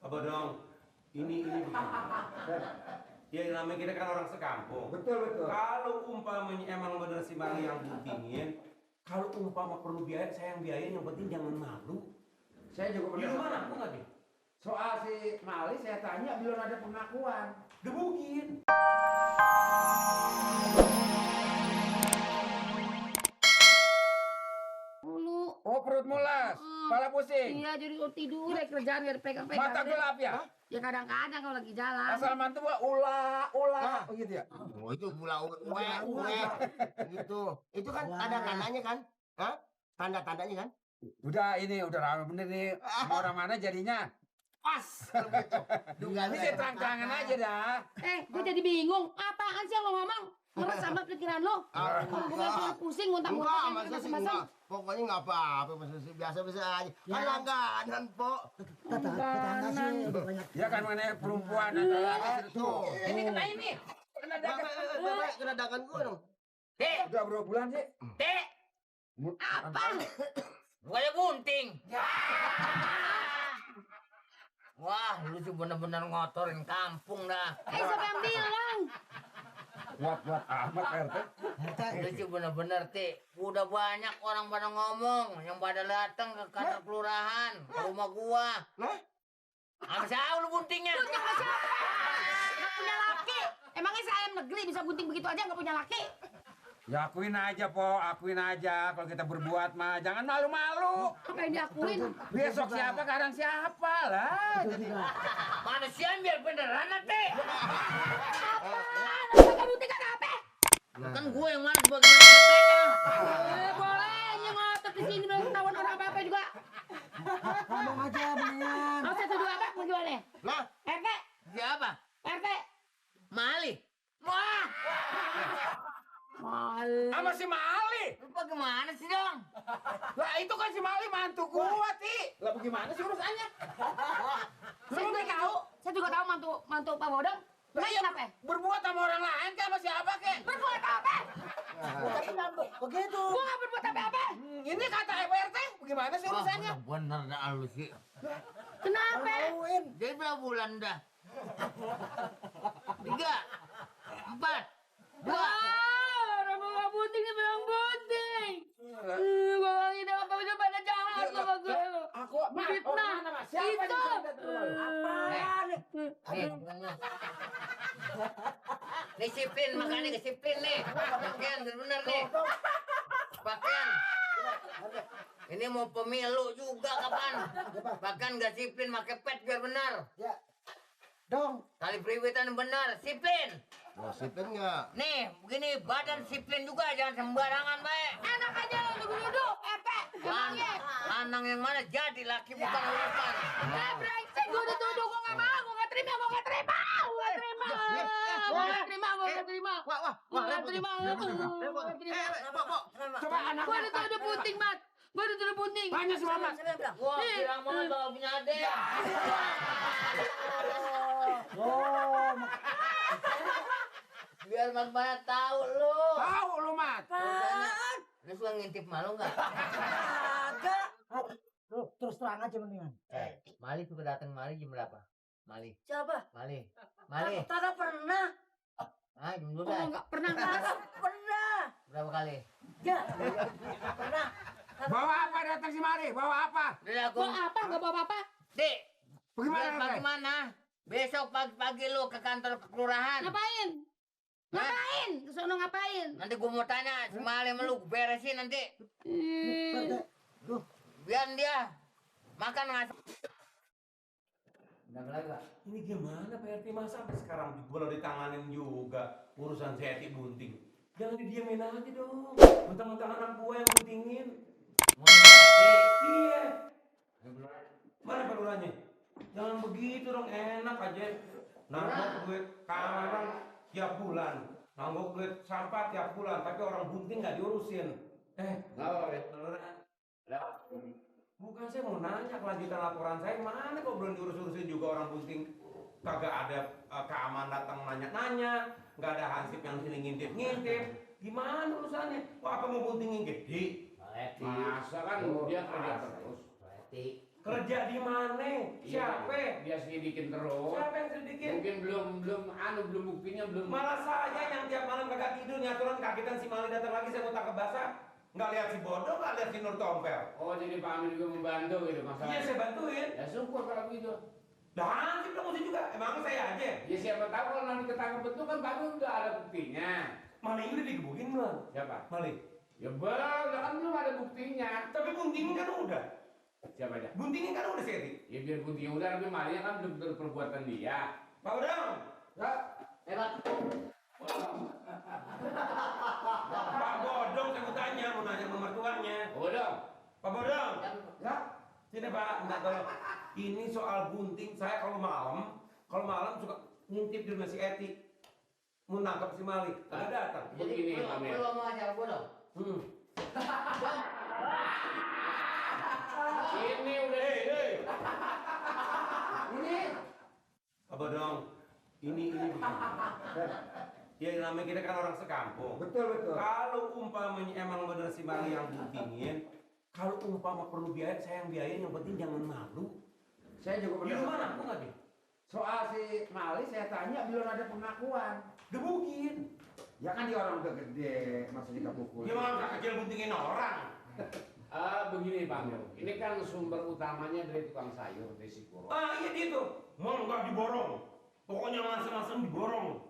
Apa dong? Ini begini. Ya namanya kita kan orang sekampung. Betul. Kalau umpamanya emang bener si Mali yang buntingin, kalau umpama perlu biaya, saya yang biayain, yang penting jangan malu. Saya juga Di pernah. rumah aku nggak deh? Soal si Mali saya tanya belum ada pengakuan. Gebukin. Dulu. Oh perut mulas, kepala pusing, Iya, jadi kalau tidur ya kerjaan gak dipegang-pegang. mata gelap ya. Ya kadang-kadang kalau lagi jalan. Asal mantu gua ula, begitu ya. Oh itu pula gitu. Itu kan tanda-tandanya kan? Hah? Tanda-tandanya kan? Udah rame bener nih. Mau orang mana jadinya? Pas kalau gitu. Ini terang-terangan aja dah. Gue jadi bingung. Apaan sih yang lo ngomong? Ngeres sama pikiran lo. Kalau gue bilang pusing, muntah-muntah. Enggak, masa sih enggak. Pokoknya enggak apa-apa, masa sih biasa-biasa aja. Kan langganan, Pok. Tetangga sih udah banyak. Ya kan mana perempuan atau laki itu. Ini kena ini. Kena dagan gua dong. Dek, Udah berapa bulan sih? Dek. Apa? Bukannya bunting. Wah, lu sih bener-bener ngotorin kampung dah. Siapa yang bilang? Buat amat RT. Lu sih bener-bener, Ti. Udah banyak orang pada ngomong, yang pada datang ke kantor kelurahan, ke rumah gua. Nah? Sama siapa lu buntingnya? Bunting sama siapa? Gak punya laki. Emangnya saya ayam negeri bisa bunting begitu aja gak punya laki? Ya akuin aja, Po. Akuin aja. Kalau kita berbuat mah jangan malu-malu. Apa yang diakuin? Besok siapa, kadang siapa lah. Manusia biar beneran, Ti. Apaan? Apa kamu bunting apa? Kan gue yang mana sebagai RT-nya. Boleh, ini ngotot di sini belum ketahuan orang apa-apa juga. Ngomong aja mendingan. Mau saya tuduh apa? Mau gimana? Lah, RT? siapa? RT? Mali. Wah! Mal. Sama si Mali. Lu bagaimana sih, dong? Lah itu kan si Mali mantu gua, Ti. Lah bagaimana sih urusannya? Saya juga tahu mantu Pak Bodong. Nah, kenapa? Berbuat sama orang lain kan sama siapa kek? Berbuat apa? Begitu. Gua nggak berbuat apa-apa. Ini kata RT, bagaimana sih urusannya? Bener dah lu sih. Kenapa? Jadi berapa bulan dah? 3, 4, 2. Orang mau bunting nih bilang bunting. Gua ini apa udah pada jahat sama gue. Aku Fitnah. Siapa Itu. Apaan? Disiplin, makanya disiplin nih. Pakaian bener nih. Pakaian. Ini mau pemilu juga kapan? Bahkan gak disiplin, pakai pet biar benar. Ya. Dong. Tali periwitan benar, disiplin. Oh, sipin nggak? Nih, begini badan disiplin juga, jangan sembarangan baik. Enak aja nuduh-nuduh. Epe. Emangnya. Lanang yang mana jadi laki bukan urusan. Brengsek, gue dituduh. Gue nggak mau. Gue nggak terima. Gue nggak terima. Gue nggak terima. Gue nggak terima. Gue nggak terima. Gue nggak terima. Gue nggak terima. Coba anak. Gue dituduh bunting, Mat. Gue dituduh bunting. Tanya si Mamat. Wah, bilang banget bakal punya adik. Oh, Biar Mas Banat tahu lu. Tahu lu, Mat. Lu suka ngintip malu nggak? kagak. Lu terus terang aja mendingan. Mali suka datang Mali jam berapa? Mali. Siapa? Mali. Mali. Kagak pernah. Ah, jam 12. Oh, nggak pernah. Kagak pernah. Berapa kali? Ya. Pernah. Bawa apa datang si Mari? Bawa apa? Udah aku. Gue apa? Nggak bawa apa-apa. Dik. Bagaimana? Biar bagaimana? Besok pagi-pagi lu ke kantor kelurahan. Ngapain? Ngapain? Kesono ngapain? Nanti gua mau tanya si Mali sama lu, gua beresin nanti. Duh. Biar dia makan ngasih. Ini gimana Pak RT, masa sampai sekarang belum ditanganin juga urusan si Eti bunting? Jangan didiamin aja dong. Mentang-mentang anak gua yang buntingin. Iya. Mana peluranya? Jangan begitu dong, enak aja. Nanggok duit karang tiap bulan, nanggok duit sampah tiap bulan, tapi orang bunting nggak diurusin. Bukan, saya mau nanya kelanjutan laporan saya mana kok belum diurus-urusin juga orang bunting. Kagak ada keamanan datang nanya-nanya, nggak ada hansip yang sini ngintip-ngintip. Gimana urusannya? Kok apa mau buntingin gede? Masa kan dia kerja terus. Kerja di mana? Siapa? Dia selidikin terus. Siapa yang selidikin? Mungkin belum buktinya belum. Malah saya yang tiap malam kagak tidur nyaturan kagetan si Mali datang lagi saya mau tangkap basah. Nggak lihat si bodoh, nggak lihat si Nur Tompel. Oh, jadi Pak Amir juga membantu gitu masalah. Iya saya bantuin. Ya syukur kalau gitu. Dah hansip dong mesti juga. Emang saya aja. Ya siapa tahu kalau nanti ketangkep betul kan Pak Amir udah ada buktinya. Maling udah digebukin belum? Siapa? Maling. Ya belum, kan belum ada buktinya. Tapi buntingnya kan udah. Siapa aja? Buntingnya kan udah Seti. Ya biar buntingnya udah, tapi malingnya kan belum betul perbuatan dia. Pak Udang. Ya, Pak. Pak Bodong saya mau tanya, mau nanya sama mertuanya. udah. Pak Bodong. Ya. Sini Pak, minta tolong. Ini soal bunting saya kalau malam suka ngintip di rumah si Eti. Mau nangkap si Mali, kagak datang. Begini, Pak Amir. Belum mau ajar gua dong. Ini udah Ini Pak Bodong, ini begini. Ya namanya kita kan orang sekampung. betul. Kalau umpamanya emang bener si Mali yang buntingin, kalau umpama perlu biaya, saya yang biayain, yang penting jangan malu. saya juga Di rumah aku nggak nih? Soal si Mali saya tanya belum ada pengakuan. Gebukin. Ya kan dia orang udah gede, masa dikepukul. Gimana nggak kecil buntingin orang? Begini Pak Amir. Ini kan sumber utamanya dari tukang sayur di Sipuro. Ah iya dia tuh. Mau nggak diborong. Pokoknya masing-masing diborong.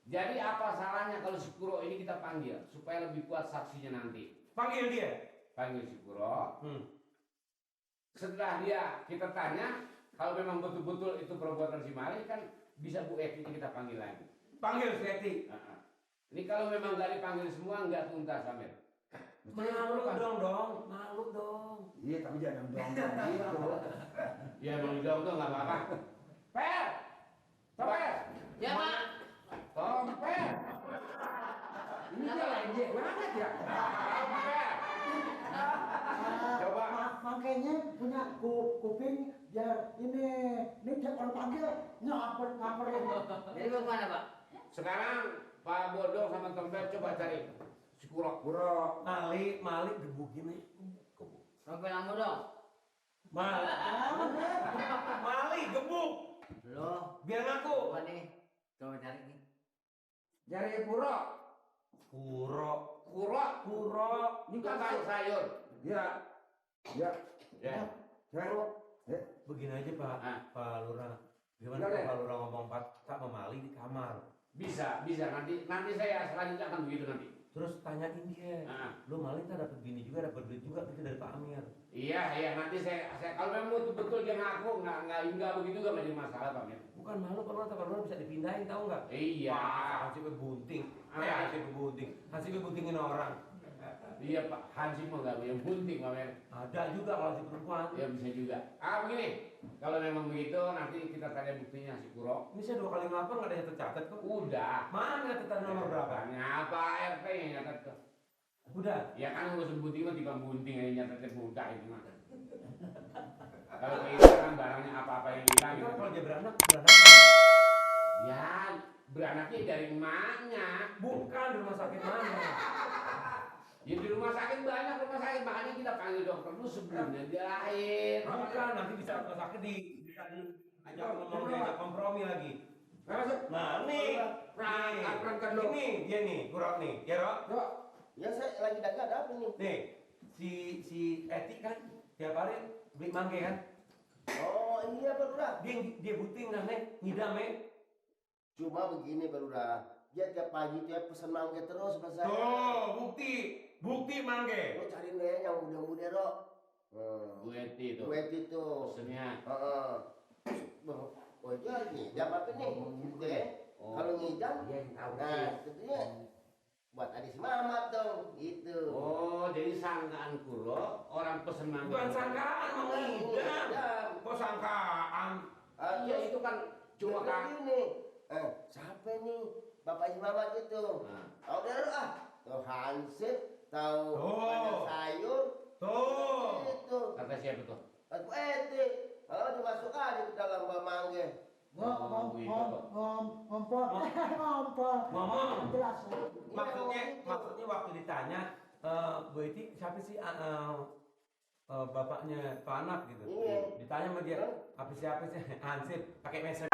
Jadi apa salahnya kalau Sipuro ini kita panggil supaya lebih kuat saksinya nanti? Panggil dia. Panggil Sipuro. Setelah dia kita tanya, kalau memang betul-betul itu perbuatan si Mali kan bisa Bu Eti kita panggil lagi. Panggil si Eti. Ini kalau memang nggak dipanggil semua nggak tuntas Amir. Malu dong, malu dong. Iya, tapi jangan dong gitu. Ya emang dong nggak apa-apa. Per, Tompel, Ya, Pak. Tompel, Ini dia lejek banget ya. Tompel. Coba. Makanya punya kuping biar ini tiap orang panggil ngaperin. Jadi bagaimana, Pak? Sekarang Pak Bodong sama Tompel coba cari si Kurok. Mali gebukin aja. Sampai lama dong. Mali gebuk. Loh, Biar ngaku. apa nih? Coba cari nih. Jari Puro. Kurok. Ini kan sayur. Ya. Ya. Begini aja Pak, Pak Lurah. Gimana Boleh. kalau Pak Lurah ngomong Pak sama Mali di kamar? Bisa. Nanti saya selanjutnya akan begitu nanti. Terus tanyain dia, lu Mali kan dapat bini juga, dapat duit juga gitu dari Pak Amir. Iya, nanti saya kalau memang betul dia ngaku nggak begitu nggak menjadi masalah Pak Amir. Bukan malu kalau Pak Lurah bisa dipindahin tahu nggak? Iya. Hansipnya bunting, hansipnya buntingin orang. Iya Pak, Hansip mah nggak punya bunting Pak Amir. Ada juga kalau si perempuan. Ya bisa juga. Begini, kalau memang begitu nanti kita tanya buktinya si Kurok. Ini saya 2 kali ngelapor nggak ada yang tercatat kok. Udah. Mana catatan nomor berapa? Tanya apa RT yang nyatet tuh? Udah. Ya kan urusan bunting mah tiba bunting aja nyatetnya mudah itu mah. Kalau kehilangan barangnya apa-apa yang hilang Itu gitu. kalau dia beranak Ya, beranaknya dari emaknya. bukan di rumah sakit mana? Ya di rumah sakit banyak rumah sakit, makanya kita panggil dokter dulu sebelumnya dia lahir. Bukan, nanti bisa rumah sakit bisa diajak ngomong, diajak kompromi lagi. Nah, nih, ini dia nih, Kurok nih, ya Rok? Ya saya lagi dagang ada apa nih? Nih, si Eti kan tiap hari beli mangga kan? Oh iya Baruda. Dia buting kan nih, ngidam nih. Cuma begini Baruda. Dia tiap pagi dia pesan mangga terus sama saya. Tuh, bukti mangga. Lo cariin deh yang muda-muda Rok. Bu Eti itu. Duet itu. Pesennya. Oh itu ngidam apa nih? Gitu ya. Kalau ngidam, nah tentunya buat adik si Mamat dong, gitu. Oh, jadi sangkaan Kuro orang pesen mangga. Bukan sangkaan, mau ngidam. Kok sangkaan? Iya itu kan cuma kan. Ini. Siapa nih? Bapak si Mamat itu. Tahu deh lu Tahu Hansip, tahu ada sayur. Tuh. Itu. Kata siapa tuh? Aku etik. Kalau dimasuk aja ke dalam mangga. Ngomong. Maksudnya waktu ditanya, Bu Eti siapa sih bapaknya tuh anak gitu. Iya. Ditanya sama dia, apa siapa sih? Hansip, pakai mesej.